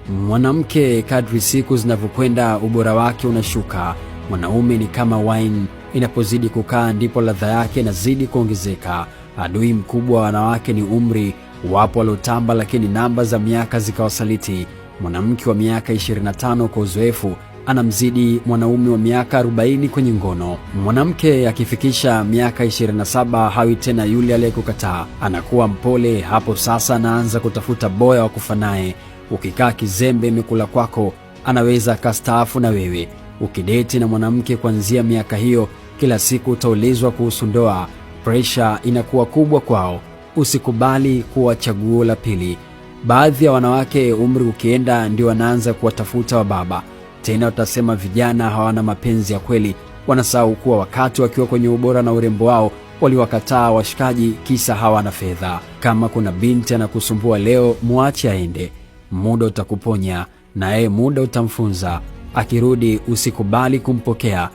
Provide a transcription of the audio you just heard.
Mwanamke kadri siku zinavyokwenda ubora wake unashuka. Mwanaume ni kama wine, inapozidi kukaa ndipo ladha yake inazidi kuongezeka. Adui mkubwa wa wanawake ni umri. Wapo waliotamba lakini namba za miaka zikawasaliti. Mwanamke wa miaka 25 kwa uzoefu anamzidi mwanaume wa miaka 40 kwenye ngono. Mwanamke akifikisha miaka 27 hawi tena yule aliyekukataa, anakuwa mpole. Hapo sasa anaanza kutafuta boya wa kufa naye. Ukikaa kizembe imekula kwako, anaweza akastaafu na wewe. Ukideti na mwanamke kuanzia miaka hiyo, kila siku utaulizwa kuhusu ndoa. Presha inakuwa kubwa kwao. Usikubali kuwa chaguo la pili. Baadhi ya wanawake umri ukienda ndio wanaanza kuwatafuta wababa. Tena utasema vijana hawana mapenzi ya kweli. Wanasahau kuwa wakati wakiwa kwenye ubora na urembo wao waliwakataa washikaji, kisa hawana fedha. Kama kuna binti anakusumbua leo, muache aende. Muda utakuponya naye muda utamfunza. Akirudi usikubali kumpokea.